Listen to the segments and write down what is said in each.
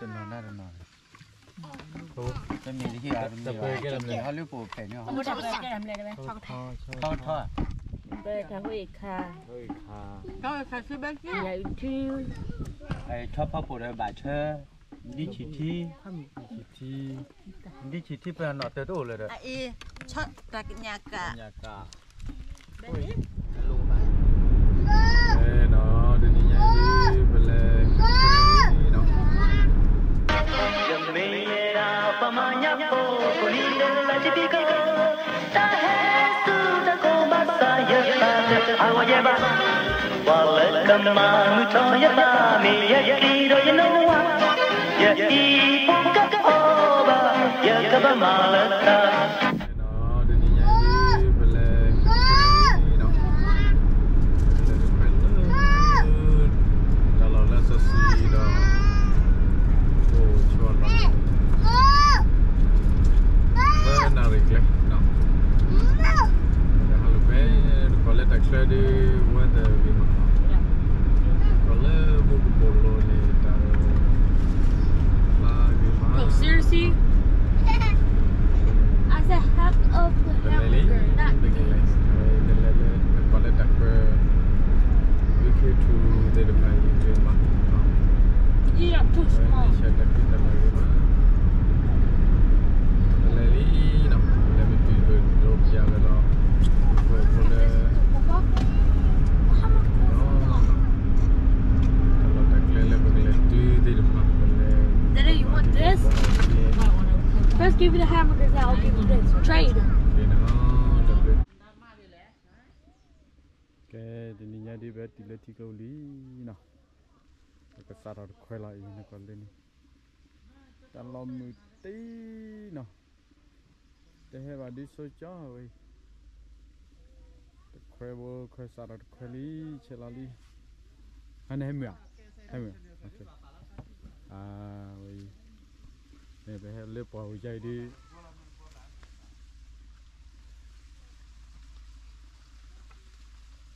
တနီၤနၢ်တနီၤန့ၣ်, တမ့ၢ်တဟ့ၣ်အီၤတမ့ၢ်ဘၣ်, ဟီလၢပအိၣ်ဖျဲၣ်န့ၣ်, ထီကထီ, ထီကထီ, ထီဖီပိာ်ဒီးဘၣ်ဆၢ, ဒ်ဆံးထံ, ဒ်ဆံးထံ, ဒ်ဆံးထံပှၤနီၢ်တၢ်တအိၣ်လၢၤဒီး, တၢ်ကညးကး အဲနီၤ တနံၤညါအံၤဒ်ပလဲၤ ယမ့ၢ်ယဲဒၣ်ပှၤမၤညၣ်ဖိ ကိးနံၤဒဲးလၢ်လၢ်တဘျီကီၢ်, တၢ်ဟဲဆူတၢ်ကိးဘၣ်ဆၣ်ယသးတဟးဂီၤယဲဘၣ်, ပှၤလၢကမၤမုာ်ထီၣ်ယသး မ့ၢ်ယက့ၤဒီးယနိဝၤ, ယအံၤဖိကအီၣ်ဘၣ် ယကဘၣ်မၤလၢတၢ် တနံၤညါအံၤဒ်ပလဲၤ နီၤ, ပလဲၤတခွဲလၢ တၢ်လီၢ်လၢစီဆှံဒီး အိၣ်ဆိးလီၤ သၢနၣ်ရံၣ်ကျဲနီၤ, ဟါလီၤဖဲ နကွၢ်လၢတၢ်ချၢဒ် weather ဂ့ၤမးနီၤ, ကွၢ်လၢမူကပိာ်လိၤန့ၣ် တၢ် Seriously? I said half of the hamburger, not this. တလဲၤလၢ နကွၢ်လၢတၢ်ခွဲ ဘီဘီကယူသ့ၣ်တဖၣ်အံၤ ဂ့ၤမးနီၤ, ရှဲတၢ်ဖံးတၢ်လၢ်ဂ့ၤမး, တလဲၤလံနီၤ, လဲၤမ့ၢ်တုၤဒီးပယၤဝဲဒီး ဝဲဖိလၢ တၢ်လီၢ်တၢ်ကျဲလၢပကလဲၤတုၤသ့ၣ်တဖၣ် ပလဲၤ Daddy, you want this? First give me the hamburgers, then I'll give you this. Trade. ကဲ တနံၤညါဒ်ပတုၤလၢထံကျိပူၤလံနီၤ, ပကစးထီၣ်တခွဲလီၤအံၤ နကွၢ်လၢန့ၣ်, တၢ်လီၢ်မုာ်တ့ၢ်နီၤ, တဟဲဘၣ်ဒ်ဆိကၠီဝဲအံၤ တခွဲဘိခွဲစးထီၣ်တခွဲလံ ဆဲးလီၤလံ, ဟဲန့ၣ်ဟဲမုာ်ဧါ, ဟဲမုာ်, အဝဲအံၤ မ့ၢ်ပဟဲလၢပှၢ်ပူၤယါအံၤဒ်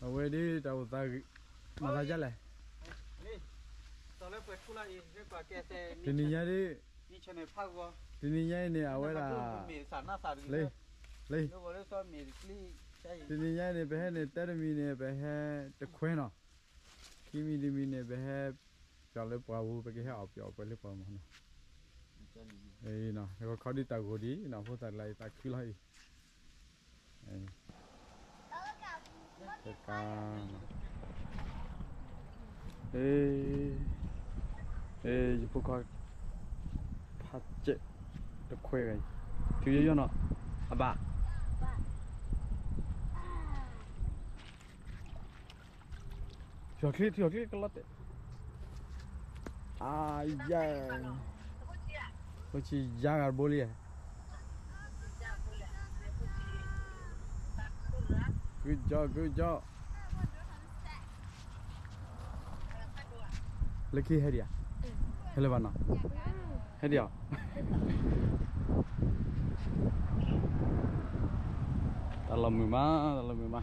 အဝဲဒ်တၢ်အိၣ်သးဂ့ၤ မၤသးဒ်လဲၣ်, တနံၤညါဒ် တနံၤညါအံၤန့ၣ် အဝဲဒၣ် လၢ လၢ တနံၤညါအံၤန့ၣ် ပဟဲန့ၣ် တၢ်တမံၤန့ၣ် ပဟဲတခွဲနီၤ, ခံမံၤတမံၤန့ၣ် ပဟဲ ပျီလၢပှၢ်ပူၤ ပကဟဲအီၣ်ပျီအီၣ်ပှဲၤလၢပှၢ်မးနီၤ, ခီဒ်တၢ်ဂိၢ်ဒ်နီၤ ဖိသၣ်လၢအံၤ သးခုလီၤအံၤ တကါ ယဖိခွါ ဖးကဲး တခွဲဂၤအံၤ ထုးယီၢ်ယီၢ်နီၤ အဘၣ် ထုးအီၤချ့ ထုးအီၤချ့ ကလီၤတဲာ် အါယဲ အိၣ်ဆံယါဂၤတဘိလံ Good job, good job. လၢခံဟဲဒံးဧါ, ဟဲလၢၤဘၣ်နီၤ, ဟဲဒံးဧါ, တၢ်လီၤမုာ်မး တၢ်လီၤမုာ်မး,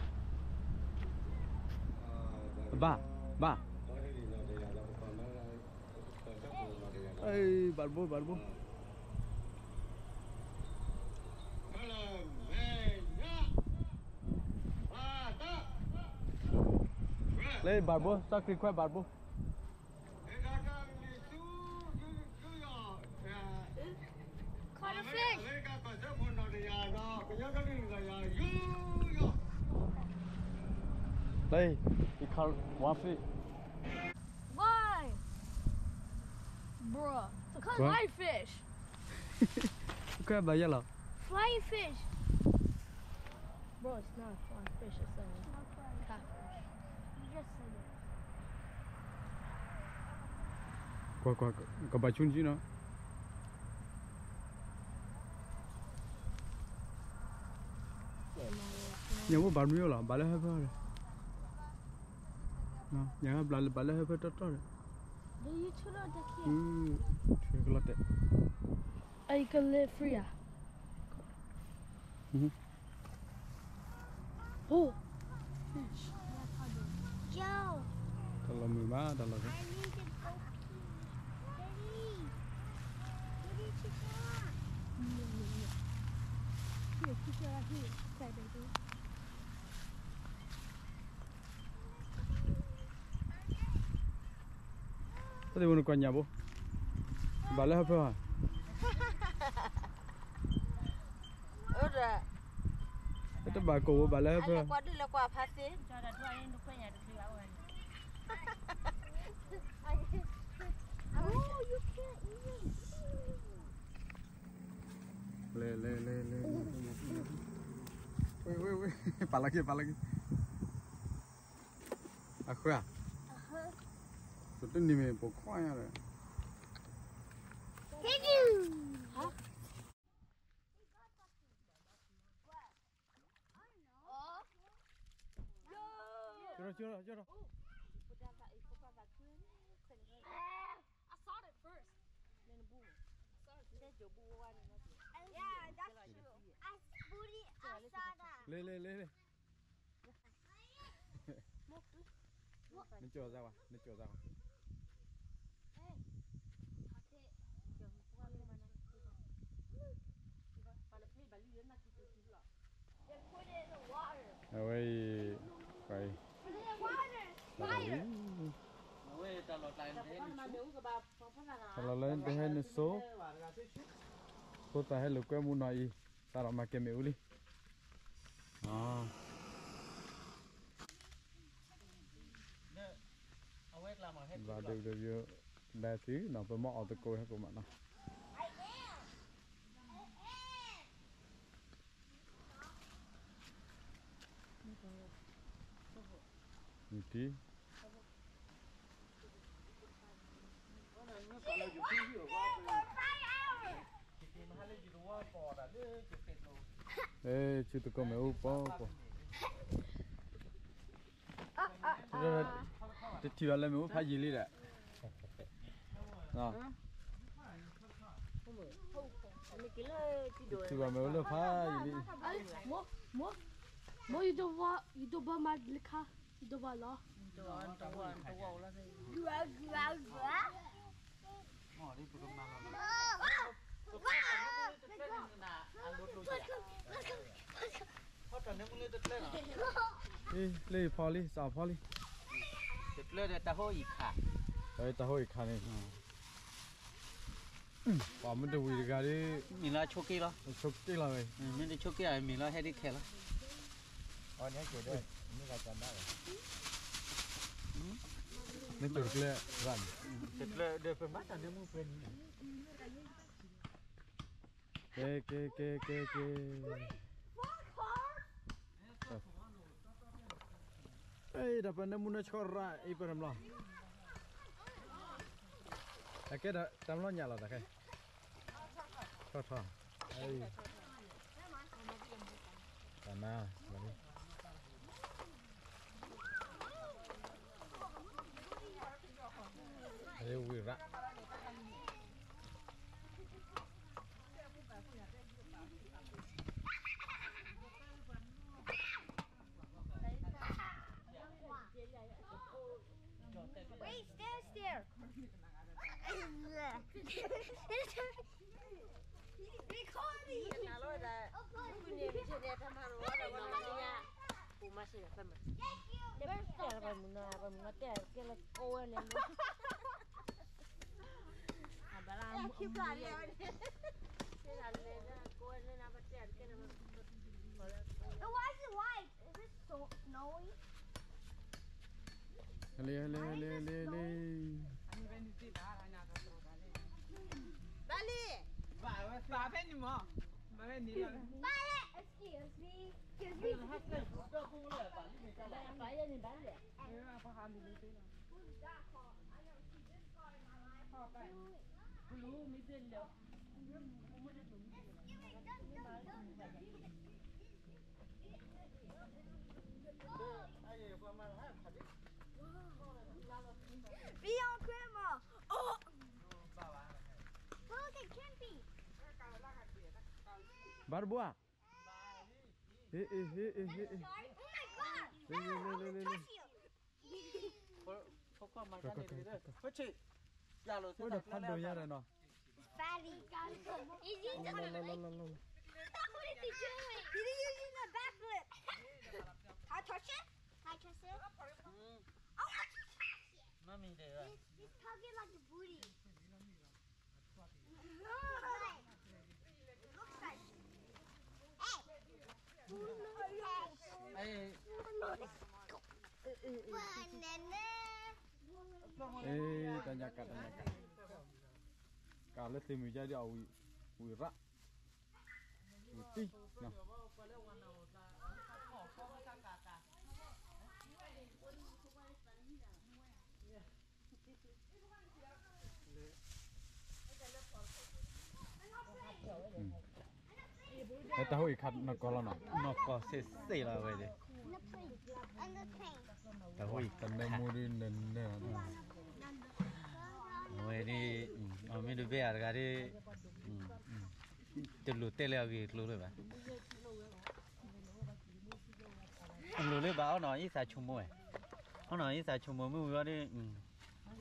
ဘၣ် ဘၣ် ဘၣ်တဘိ ဘၣ်တဘိ လၢဘၣ်တဘိ စီၤခရံာ်ခွဲးဘၣ်တဘိ Caught a fish. လၢ he caught one fish. Why? Bruh. Caught flying fish. ကဲဘၣ်ယဲလီၤ Flying fish. Bro, it's not a flying fish. It's a catfish. You just said it. ကွၢ် ကွၢ် ကဘၣ်ဆိနကံနီၤ ညၣ်ဝဲဘၣ်မနုၤလီၤ ဘၣ်လၢဟၢဖၢလီၤ ညၣ်ဝဲဘၣ်လၢဟၢဖၢတီတီဒီး ကလီၤတဲာ် Are you gonna live free? Oh, fish. Joe. တၢ်လီၤမုာ်မး တၢ်လီၤမုာ် I need to go pee. Daddy. တၢ်သ့ၣ်ဝဲနကွၢ်ညၣ်ဘိ, ဘၣ်လၢဟၢဖၢဧါ, တဘၣ်ကိၢ်ဘိ ဘၣ်လၢဟၢဖၢ, ကွၢ်ဒုးလၢကွၢ်ဖးသ့, လဲၤလဲၤလဲၤလဲၤ, ဝ့ၢ်ဝ့ၢ်ဝ့ၢ်, ပာ်လီၤက့ၤ ပာ်လီၤက့ၤ, အဃၢၤ, တနံၤမ့ၢ်ပိာ်ခွါညါဒီး, ကၠီဒီးကၠီဒီးကၠီဒီး, လဲၤလဲၤလဲၤလဲၤ, နကၠီစၢ်ဝဲ နကၠီစၢ်ဝဲ, အဝဲအံၤ, တၢ်လီၢ်လၢတဟဲနဆိ, ဖိသၣ်ဟဲလိာ်ကွဲမုၢ်နီၢ်အံၤ, သးဒီးမၤကဲမ့ၣ်အူလံ. ဘၣ်ဒုးဒုးယိ, ဘဲသုနီၤ ပမ့ၢ်အီၣ်သကိးဟဲကိးမးနီၤ, မုၢ်တံၢ် ဆူသကိးမ့ၣ်အူပီပီ, တထံၣ်ဘၣ်လၢမ့ၣ်အူဖးယံာ်လံဒီး, တထံၣ်ဘၣ်မ့ၣ်အူလၢဖးယံာ်လံ, မိၢ်, မိၢ်, ယဒိးဘၣ်မၤလၢခါ, ယဒိးဘၣ်လီၤ. လၢဖီလံ စးဖီလံ, တၢ်ဟိအံၤခး, တၢ်ဟိအံၤခးန့ၣ်, ပှၤမ့ၢ်တဝံၤတဂၤဒီး, မ့ၢ်လၢအဆိးက့လီၤ, ဆိးက့လီၤဝဲ, မ့ၢ်တဆိးက့အမ့ၢ်လီၤဟဲဒ်ခဲလီၤ, မ့ၢ်တိၤတကျဲ, တကျဲဒီးပမၤတၢ်န့ၣ်မူဖဲန့ၣ်, ကဲ ကဲ ကဲ ကဲ ကဲ, တၢ်ပနၢမူနၢဆှီရၣ်အံၤပရၤမလီၤ, အကဲတၢ်မလီၤညၣ်လီၤတၢ်ခဲ, ထီၣ်ထီၣ်, တၢ်နါ, ဝံၤရၣ် Wait, stare, stare. Recording. လဲၤ လဲၤ လဲၤ လဲၤ လဲၤ, ဘၣ်လံ, ဘၣ်ဖဲန့ၣ်မး, ဘၣ်ဖဲန့ၣ်လီၤ, ဘၣ်လံ, excuse me, excuse me. ဘီယီခွဲမး, အိၣ်, ဘၣ်တဘိဧါ, ဟ့ၣ် ဟ့ၣ် ဟ့ၣ် ဟ့ၣ် ဟ့ၣ်, လ့ လ့ လ့ လ့ လ့, ဝဲဒီးဖးဒိၣ်ညါဒီးနီၤ, လီၤ လီၤ လီၤ လီၤ လီၤ, What is he doing? He's using the backflip. Can I touch it? Can I touch it? Mm. Oh, I can touch it. Mommy did that. He's, he's tugging like a booty. It looks like, it looks like. Hey. Hey. Banana. တၢ်ညါကး တၢ်ညါကး ကးလၢသ့ၣ်မုၢ်ယါဒ်အဝံၣ် ဝံၣ်ရၣ် ဝံၣ်တံၢ်နီၤ တၢ်ဟိအံၤခါနီၢ်ကီၢ်လီၤနီၤ နီၢ်ကီၢ်စ့ၢ်စ့ၢ်လီၤဝဲဒၣ် တၢ်ဟိအံၤ တနၢမူဒ်နနၢ အဝဲဒၣ် အမ့ၢ်တဘ့ၣ်အတဂၤဒ် တလိၣ်တဲလၢအဂ့ၢ်အကျိၤလၢၤဘၣ် အလိၣ်လၢဘၣ်အီၣ်နီၤ အံသးဆိကမိၣ်ဝဲ အီၣ်နီၤ အံသးဆိကမိၣ်မ့ၢ်ဝံၤအီၤ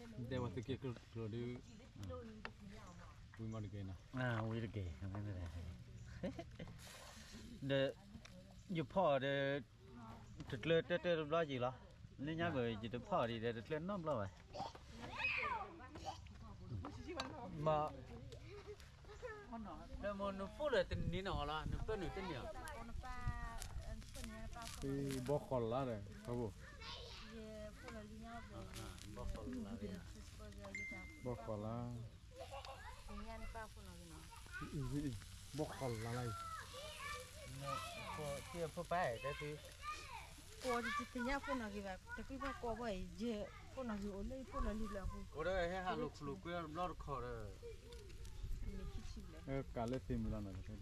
ဒ် တဲဝဲသုးက့ကျိၤဒ် ဝံၤမီတက့ၢ်နီၤ ဝံၤတက့ၢ် ဒီး ယဖီၣ်အီၤဒီး တကျၢၤတၢၢ်တၢၢ်တဘျီက့ၤလီၤ လၢညါက့ၤ ယတဖီၣ်အီၤဒံးဒီး တကျၢၤနီတဘျီဘၣ် မ့ၢ် ဒီးမ့ၢ်နဖိလၢတနံၤန့ၣ်ဟီလီၤ နပၢၢ်နုာ်တန့ၢ်အီၤ ဘီဃီလါဒီး ဘီဃီလါဒီး ဘီဃီလါ ဘီဃီလါလၢအံၤ ကိးတသ့ၣ်ညါ ဖိနီၣ်ဂံၢ်ဘၣ် တကွံဘၣ်ကိးဘၣ်အံၤ ယဲၢ် ဖိနီၣ်ဂံၢ်အိၣ်လၢယဖိလီၤလံဘျီအပူၤ ကိးဒီးဟဲဟးလိာ်ခလူာ်ကွံာ်တဘျီတခီၣ်ဒီး ကးလၢသ့ၣ်မုၢ်လီၤနီၤ ဟဲ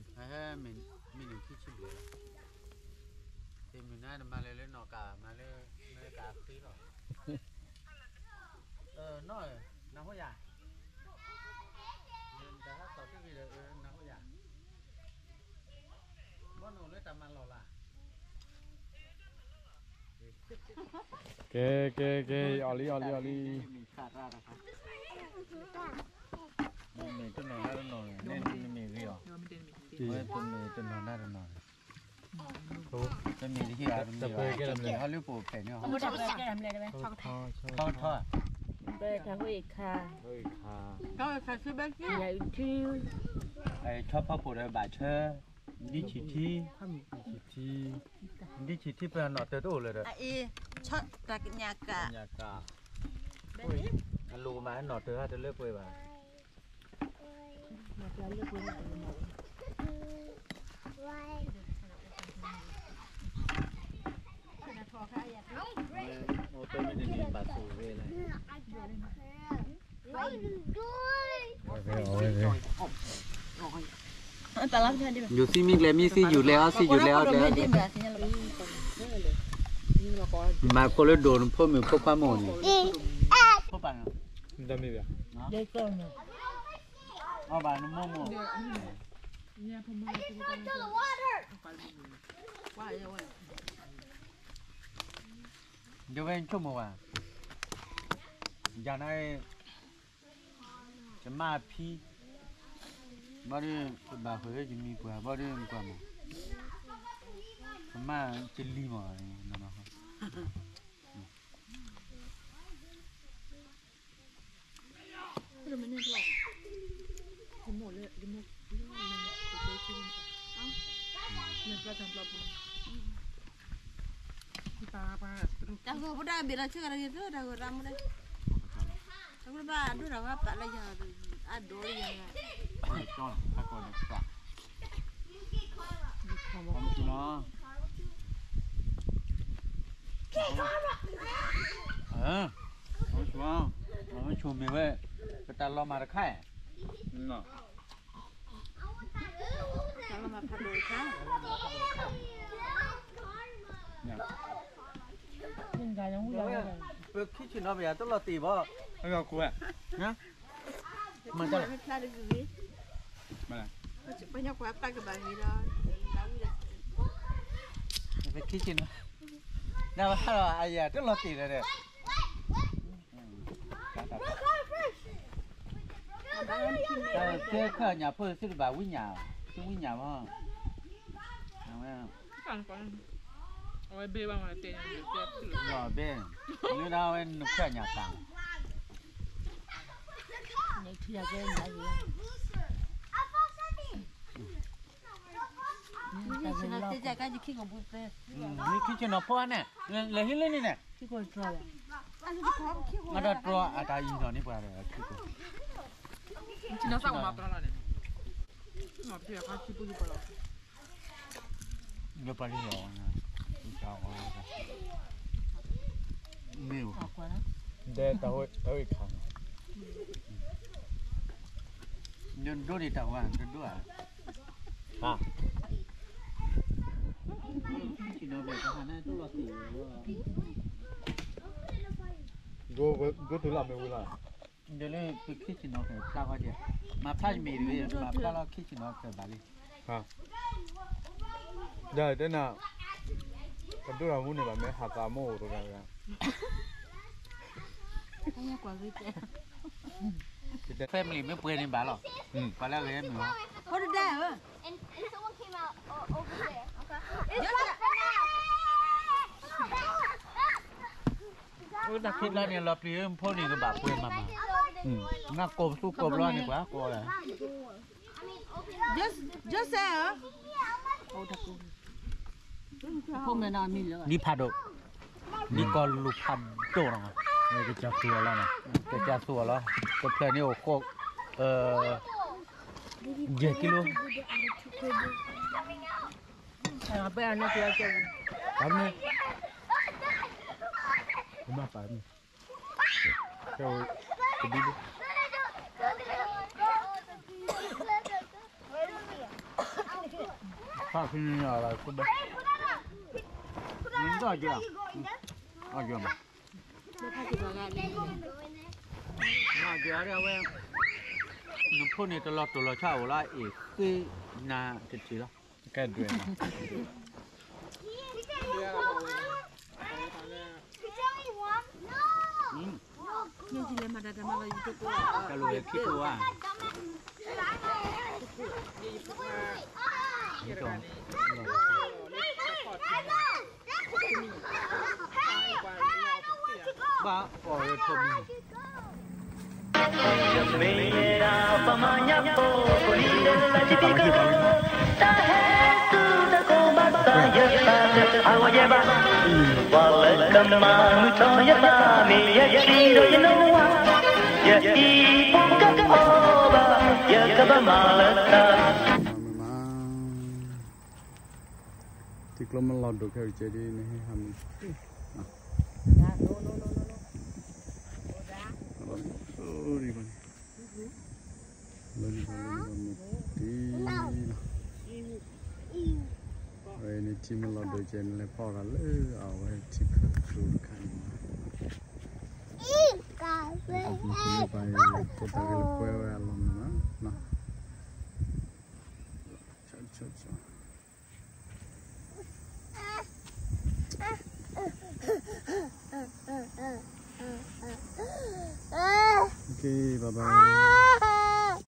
မ့ၢ်နုာ်ခံဆံဘျဲၣ်လီၤ သ့ၣ်မုၢ်နၤတမၤလၢၤလၢနီၢ်ကး မၤလၢ မၤလၢကးဃ့လီၤ နီၢ်ဧၢ နၢ်ဟူယၤ နတၢ်ဟးသီၣ်တဂ့ၤဒီး နၢ်ဟူယၤ ဘီနအိၣ်လၢတၢ်မၤလီၢ်လၢ် ကဲ ကဲ ကဲ အီၣ်လံ အီၣ်လံ အီၣ်လံ နမ့ၢ်တနီၢ်တၢ်တနီၢ်န့ၣ် နမ့ၢ်ဂ့ၤအီၤ ဝဲတမ့ၢ်တနီၢ်တၢ်တနီၢ်န့ၣ် တမ့ၢ်တဟ့ၣ်အီၤ တမ့ၢ်အီၤ တမ့ၢ်ဟီလၢပအိၣ်ဖျဲၣ်န့ၣ် ထီထီ ပတၢ်ဟိခါ ယၤအုထူ ဆီဖီဖိဒီးဘၣ်ဆၢ ဒ်ဆံးထံ ဒ်ဆံးထံ ပနီၣ်တၢ်တအိၣ်လၢၤဒီး အအ့ တၢ်ကညးကး အလိၣ်မးနီၣ်တၢ်ဟးတလၢပှဲၤဘၣ် ယူၤသံမံကျဲမံသံယူၤလဲၤအီၤသံယူၤလဲၤအီၤကျဲ မၤခိၣ်လၢဒိၣ်နဖိမုၣ်ဖိခွါမိၢ်န့ၣ် အီၣ်ဘၣ်နမိၢ်မိၢ် ဒ်ဝဲဆိကမိၣ်ဘၣ် ယၤန့ၣ် ယမါအဖံ ဘၣ်ဒီး ပဘၣ်ဃုာ်လၢယမံၤပှၢ် ဘၣ်ဒီး နကွၢ်မး ယမါယလံၤမး တၢ်ဂိၢ်ဖိတၢ်ဘ့ၣ်လီၤဆၢကတီၢ်ဂ့ၤသၢ တၢ်ဂိၢ်ရၢ်မူဒဲး တၢ်ဂိၢ်ဘၣ်အဒိၣ်တၢ်ဂိၢ်ပာ်လၢယၤ အဒိၣ်လၢယၤ ဆိမ့ၢ်ဝဲ ပတၢ်လီၤမၢ်တခါ ပခံဆ့ၣ်နီၤ ပယၤတလီၤတံၢ်ဘၣ် မၤတၢ်လီၤ ပခံဆ့ၣ်နီၤ နဘၣ်ဟးလီၤအယၤတလီၤတံၢ်ဒီး တၢ်တဲခၢၣ်ညၣ်ဖိသုတဘၣ်ဝံညၣ် သုဝံညၣ်မး အဝဲဘ့ၣ်ဘၣ်မၤတဲန့ၣ် ဘ့ၣ် လၢဒၣ်ဝဲနုာ်ဖျၢၣ်ညါတၢ် မ့ၢ်ခံဆ့ၣ်နီၤဖီန့ၣ် လဲၤဟံးလၢန့ၣ်န့ၣ် မ့ၢ်တတြီဘၣ် မ့ၢ်တတြီအတၢ်အံၤနီၤန့ၣ်ပှၤဒီး ဆ့ၣ်နီၤစၢ်ကမၤတြီလီၤန့ၣ် လၢပှၤလံလီၤ မ့ၢ် ဒဲတၢ်ဝဲခါ ဒိၣ်ဒံးတၢ်ဝဲ ဒိၣ်ဒိၣ်ဧါ ဟါ ဒိၣ်တုၤလၢမ့ၢ်ဝံၤလီၤ ဒ်လၢပခံဆ့ၣ်နီၤကဖျါဃီကဲ မၤဖျါယမ့ၢ်တဂ့ၤ မၤဖျါလီၤခံဆ့ၣ်နီၤကဘၣ်လံ ဒ်တဲနၤ ပဒိၣ်တၢ်မူန့ၣ်ဘၣ်မ့ၢ်ဟးသးမိၢ်အိၣ်တဂၤတဂၤ family မ့ၢ်ပှဲၤန့ၣ်ဘၣ်လီၤ ပှၤလၢအဂ့ၤမ့ၢ် ခံဘျီန့ၣ် လီၤပျံၤဖိန့ၣ်ကဘၣ်ပှဲၤမးမး နကိးပသူကိးဘျီန့ၣ်ပှၤကိးလၢ Joseph ဒ်ဖးဒိၣ် ဒ်ကီၢ်လူၤဖးဒိၣ်နီၤ ကစၢ်သူအီၤလီၤ ကစၢ်သူအီၤလီၤ ကဖျၢၣ်န့ၣ်အိၣ်ဃိ ယဲၢ်ကံလိ ပမ့ၢ် ပမ့ၢ်ပာ်မ့ၢ် ကဘံဒိၣ် ဖးဖံန့ၣ်အလၤကဘဲ မ့ၢ်အီၣ်ယွၤ အီၣ်ယွၤမး မ့ၢ်အီၣ်ယွၤဒ်အဝဲ နဖိန့ၣ်တလီၤတိၢ်လီၤဆါအိၣ်လၢအ့ၣ်ဃ့နၤတထံၣ်လီၤ ကဲဒွဲၣ်မး ကဲလိာ်ဝဲခံကိးဧါ ဘၣ်အီၣ်ဝဲထိၣ်မံၤ ထံကျိမ့ၢ်လီၤဒိၣ်ခဲအံၤကဲဒ်န့ၣ် ဟဲဟးမုၢ်တ့ၢ် လီၤဒိၣ်ဒံးဘၣ်န့ၣ် လီၤဒိၣ်ဒံးဘၣ်မ့ၢ်တ့ၢ်လီၤ ဝဲန့ၣ်ထံမ့ၢ်လီၤဒိၣ်ကဲန့ၣ် လဲၤဖီၣ်တၢ်လၢအဝဲထံဖျၢၣ်ကျိတခါန့ၣ် ပှၤဖိတၢ်ဂ့ၢ်လၢပှဲၤဝဲအလီၢ်မ့ၢ်နီၤ Okay, bye bye.